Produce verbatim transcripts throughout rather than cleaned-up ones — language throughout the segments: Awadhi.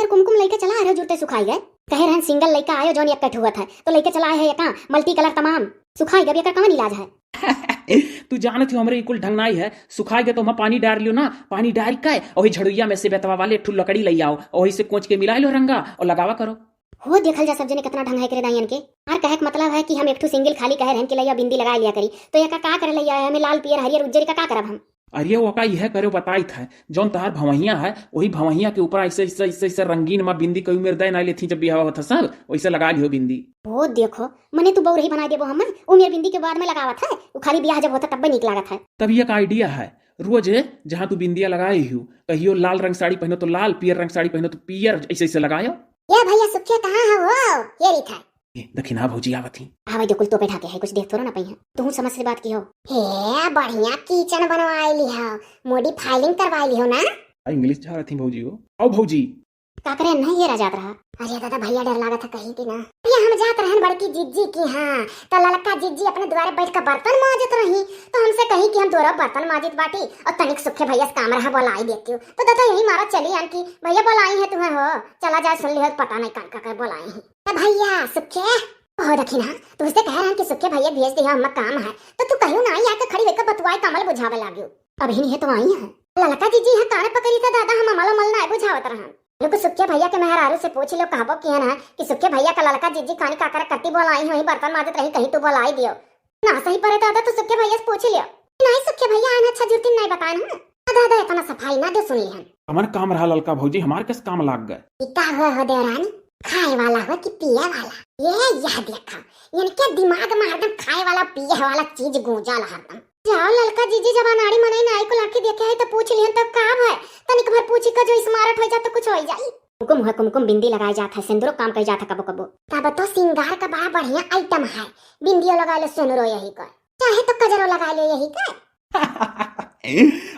कुमकुम लइके चला रहे जुरते सुखाई गए। कहे रहन सिंगल लइका आयो जौन एक कठ हुआ था, तो लइके चला है एका मल्टी कलर तमाम। सुखाई गए, एकर कवन इलाज है? तू जानत हो हमरे ई कुल ढंग नाई है, सुखाई गए तो हम पानी डार लियो ना, पानी डार के वही झड़ुइया में से बेतवा वाले एक ठो लकड़ी लइ आओ, वही से कोच के मिला लो रंगा और लगावा करो। हो देखल जा सब जने कितना ढंग है एकरे दाइयन के। और कहे के मतलब है कि हम एक ठो सिंगल खाली कहे रहन कि लइया बिंदी लगा लिया करी, तो एका का करे लइया है, हमें लाल पियर हरियर उज्जर का का करब हम? अरे वो का यह करो बताई था, जौन तहार भवहिया है वही भवहिया के ऊपर ऐसे ऐसे ऐसे ऐसे रंगीन मा बिंदी कई उमेर दे ना लेथी जब बियाह होता सब वैसे लगा लियो बिंदी। वो देखो मने तू बौरही बना देबो हमें, उमेर बिंदी के बाद में लगावत है, वो खाली बियाह जब होता तब नीक लागत है। तब ये का आइडिया है, रोज जहाँ तू बिंदिया लगाए हो, कहियो लाल रंग साड़ी पहनो तो लाल, पियर रंग साड़ी पहनो तो पियर, ऐसे ऐसे लगायो। ए भैया सुखे कहाँ है वो? ये रही था। ए, दखिना भौजी आवत ही। आवे दे कुल तोपे ढाके है, कुछ देख थोड़ा ना पई है। तू समझ से बात की हो। हे बढ़िया किचन बनवाई ली हो, मॉडिफाइलिंग करवाई ली हो ना? आ, इंग्लिश झारत ही भौजी हो। आओ भौजी। का करे नहीं ये रह जात रहा। अरे दादा भैया डर लागत है कहीं की ना। ये हम जात रहन बड़की जिज्जी की, हाँ, तो ललका जिज्जी अपने द्वारे बैठ के बर्तन माजत रही, तो हमसे कही कि हम दोनों बर्तन माजित बाटी और तनिक सुखे भैया से काम रहा बोलाई देती हूँ। तो दादा यही मारा चली आन की भैया बोलाई है तुम्हें हो, चला जाए सुन लियो पता नहीं कान का, का बोलाई है। तो भैया सुखे हो दखिना, तुझसे कह रहन कि सुखे भैया भेज दिया, हम्मा काम है, तो तू कहियो ना आई आके खड़ी होकर बतुआए कमल बुझावे लाग्यो। अभी नहीं है तो आई है। ललका जिज्जी यहाँ कान पकड़ी था दादा, हम अमल अमल ना बुझावत रहन। लोग सुखे भैया के मेहरारू से पूछ लियो, कहबो कि है ना कि सुखे भैया का ललका जिज्जी खानी काकर कत्ती बोलाई, वही बर्तन माजत रही, कहीं तू बोलाई दियो। ना सही परे दादा, तू सुखे भैया से पूछ लियो। नहीं सुखे भैया आन अच्छा जुर्ती नहीं बतान है। दादा इतना सफाई ना दे सुन लिहन। हमर काम रहा ललका भौजी, हमार कस काम लाग गए। ई का हो, हो देवरानी, खाए वाला हो कि पिए वाला? ये यह देखा, इनके दिमाग में हरदम खाए वाला पिए वाला चीज गूंजल हरदम। जाओ ललका जीजी, जब अनाड़ी मनई नाई को लाके देखे है तो पूछ लिहन तब का भय? तनिक भर पूछी का जो स्मार्ट हो जा तो कुछ हो जाई। कुमकुम है, कुमकुम बिंदी लगाए जात है, सिंदूरो काम कर जात है कबो कबो। तब तो सिंगार का बड़ा बढ़िया आइटम है, बिंदियो लगा लो, सुनरो यही कर, चाहे तो कजरो लगा लो यही कर।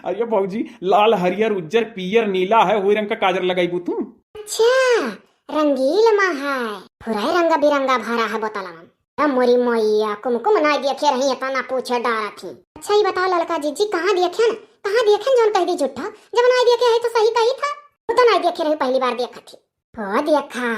अरे भौजी, लाल, हरियर, उज्जर, पियर, नीला है, वही रंग का काजर लगाईबू तू। अच्छा, रंगील मा है, फुराए रंग बिरंगा भरा है बोतलवा में। अब मोरी मोइया, कुमकुम नाई देखे रही, इतना पूछे डारा थी। अच्छा, ये बताओ ललका जीजी, कहाँ देखे न, कहाँ देखे न जौन कह दी झूठा? जब नाई देखे है तो सही कही था, वो तो नाई देखे रही, पहली बार देखा थी। हो देखा,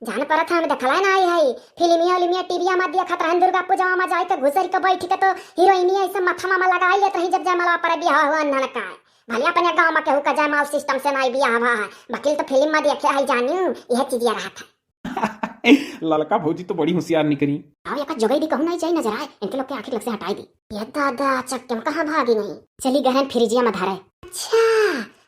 जान परत हम देखला नाई है, फिल्मिया उल्मिया टीविया में देखत रहन, दुर्गा पूजा में जाए तो घुसरी के बैठ के तो हीरोइनिया ऐसे माथा में लगाई लेत रही, जब जयमाला पर बियाह हुआ अन्हन का है। भले अपने गाँव में केहू का जयमाल सिस्टम से नाई बियाह हुआ है, वकील तो फिल्म में देखे है जानियो, यह चीजिया रहा था। ललका भौजी तो बड़ी होशियार निकली। आओ, एका जगह दी कहूँ नहीं जाई नजर आए, इनके लोग के आँखी लग से हटाई दी। ये दादा, चक्के में कहाँ भागी नहीं? चली गहन फ्रिजिया में धरे। अच्छा,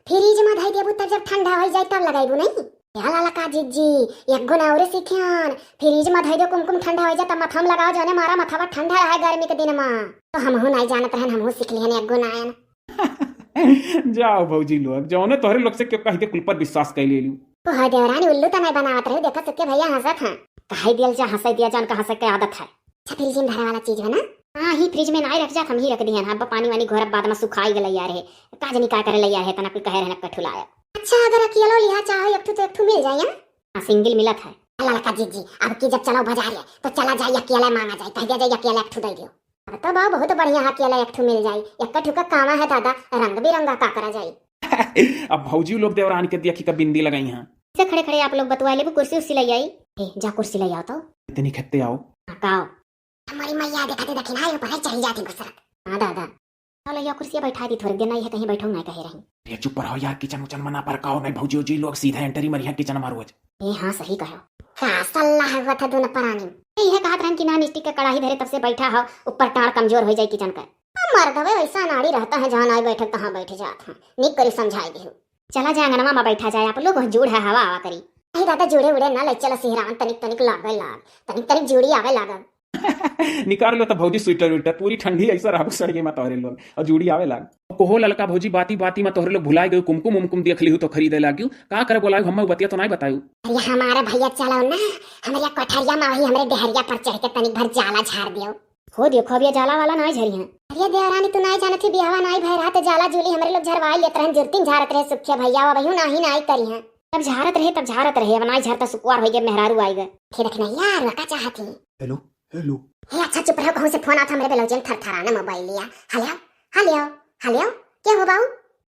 फ्रिज में धई देबू तब जब ठंडा हो जाए तब लगाईबू नहीं? या ललका जीजी, एक गुना और सीखियन, फ्रिज में धई दो कुमकुम ठंडा हो जाए तब मथवा में लगाओ, जौने मारा मथवा ठंडा रहे गर्मी के दिन में। तो हमहू नहीं जानत रहन, हमहू सीख लिहन एक गुना आयन। जाओ भौजी लोग, जौने तोहरे लोग से क्यों कह दे कुल पर विश्वास कर ले लू। ओह देवरानी, उल्लू त नहीं बनावत रहे, देखा सुखे भैया हंसत हैं। कहे दियल जा, हंसे दिया जान का हंसे के आदत है। अच्छा, फ्रिज में धरे वाला चीज है ना? हाँ, ही फ्रिज में नहीं रख जात, हम ही रख दिहन। अब पानी वानी घोरब बाद में सुखाई गलैया रहे, का जनी का करे लैया रहे, तना कोई कहे रहन कठुलाया। अच्छा, अगर अकेलो लिहा चाहो एक ठू तो एक ठू मिल जाए, हाँ? हाँ, सिंगल मिलत है। ललका जीजी, अब की जब चलो बाजार है तो चला जाए अकेले मांगा जाए, कह दिया जाए अकेले एक ठू दे दियो। अब तो बा बहुत बढ़िया है, अकेला एक ठू मिल जाई। एक ठू का कामा है दादा, रंग बिरंगा का करा जाई। अब भौजी लोग देवरानी के देखी का बिंदी लगाई हैं। से खड़े खड़े आप लोग बतुआ लेबू, कुर्सी उर्सी ले आई। ए, जा कुर्सी ले आओ तो। इतनी खेते आओ। हाँ, का आओ? हमारी मैया देखा थे दखिना ऊपर है, चढ़ी जाती गुसरत। हाँ दादा। चलो या कुर्सी बैठा दी थोड़ी देर, नहीं है कहीं बैठो नहीं कहे रही। ये चुप रहो यार, किचन उचन मना पर काओ नहीं, भौजी उजी लोग सीधा एंट्री मरिया किचन में रोज। ए हाँ, सही कहो। का सल्ला हुआ था दोनों परानी? ए, यह कहत रहन कि नॉन स्टिक के कढ़ाई धरे तब से बैठा हो, ऊपर टाड़ कमजोर हो जाए किचन का। अब मर्दवे ऐसा नाड़ी रहता है, जहाँ नाई बैठे तहाँ बैठ जात हैं। निक करी समझाई देहु। चला जाए अंगनवा में बैठा जाए, आप लोग वहाँ जूड़ है, हवा आवा करी। अरे दादा, जूड़े उड़े ना ले चला सिहरान, तनिक तनिक लागे लाग, तनिक तनिक जूड़ी आवे लागल। निकाल लो तो भौजी स्वेटर उइटर, पूरी ठंडी ऐसा रहबो सड़िए में तोहरे लोग, और जूड़ी आवे लाग। कोहो ललका भौजी, बाती बाती में तोहरे लोग भुलाए गयो, कुमकुम उमकुम देख लिहु तो खरीदे लाग्यू। का करे बोलायु, हम्मे बतिया तो नहीं बतायु। अरे हमारे भैया चलो ना, हमरे कोठरिया में वही हमरे डहरिया पर चढ़ के तनिक भर जाला झाड़ दियो। हो देखो, अब ये जाला वाला नहीं झरी हैं। अरे देवरानी, तू नहीं जानत ही, बियाहवा नहीं भय रहा तो जाला जूली हमरे लोग झरवाई लेत रहन, जुरतिन झारत रहे सुखे भैया, अब यूं नाही नहीं करी हैं। तब झारत रहे, तब झारत रहे, अब नहीं झरता, सुकुवार होई गए, मेहरारू आई गए। फिर रखना यार, वका चाहत ही। हेलो, हेलो। हे अच्छा चुप रहो, कहूँ से फोन आवत हमरे बेलौजियन थरथराना मोबाइल लिया। हेलो, हेलो, हेलो, के हो बाऊ?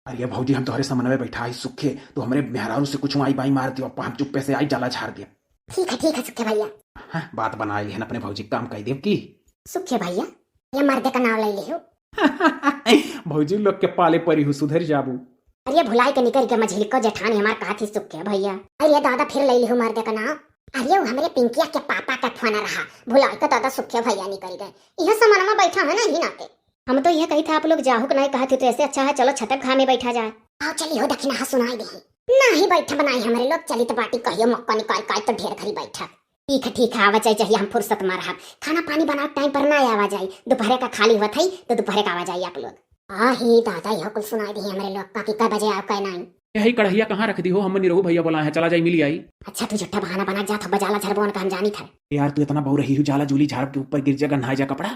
अरे भौजी, हम तोहरे समनवे बैठा आई सुखे, तू हमरे मेहरारू से कुछ आई बाई मार दियो, हम चुप्पे से आई जाला झार दिया। ठीक है, ठीक है सुखे भैया। हाँ, बात बनाए लिहन अपने भौजी, काम कई देव की। सुखे भैया, ये मर्दे का नाव ले लियो। भौजी लोग के पाले परी हूँ, सुधर जाबू। अरे भुलाई के निकल के मझिलको जेठानी हमार कहा थी सुखे भैया। अरे दादा फिर ले लियो मर्दे का नाव। अरे वो हमरे पिंकिया के पापा का फोन रहा, भुलाई के दादा सुखे भैया निकल गए। यह समनवा बैठा है ना, यही नाते। हम तो यह कही था आप लोग जाहू के नहीं कहा थे, तो ऐसे अच्छा है चलो छते घा में बैठा जाए। आओ चली हो दखिना सुनाई दे। नाही बैठब नाही हमरे लोग, चलित बाटी कहियो मौका निकाल के तो ढेर घरी बैठब। ठीक है, ठीक है, आवा जाए चाहिए, हम फुर्सत मा रहब। खाना पानी बनावे टाइम पर ना आवा जाए, दोपहरे का खाली हुआ था तो दोपहरे का आवा जाए आप लोग। आ ही दादा, यह कुल सुनाई दी हमरे लोग का कि कै बजे आओ कै नाही। यही कढ़ैया कहाँ रख दी हो, हम निरहू भैया बोला है, चला जाए मिली आई। अच्छा तू झूठा बहाना बना के जात हो, बजाला झरबोन का हम जानी था। यार तू इतना बहु रही हो, जाला जूली झाड़ के ऊपर गिर जा, गन्हाई जा कपड़ा।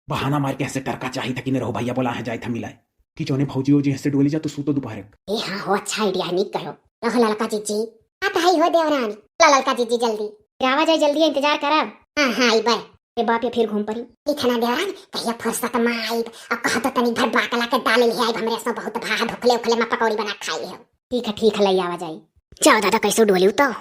बहाना मार के हंसे टरका चाही था कि निरहू भैया बोला है जाए था मिलाए। कि जौने भौजी ओजी हंसे डोली जा तो सूतो दोपहर। ए हाँ हो, अच्छा आइडिया है, निक कहो। रहो ललका जीजी। आ तो हई हो देवरानी। ला ललका जीजी जल्दी। फिर आवा जाए जल्दी, इंतजार करब। हाँ हाँ आई बे। ए बाप, ये फिर घूम परी। इतना देवरानी कहिया फुर्सत मा आइब। अब कहा तो तनी भर बाकला के डाल ले आइब, हमरे सो बहुत भाह ढोकले उखले मा पकौड़ी बना खाई हो। ठीक है, ठीक है, ले आवा जाए। जाओ दादा, कैसे डोली तो।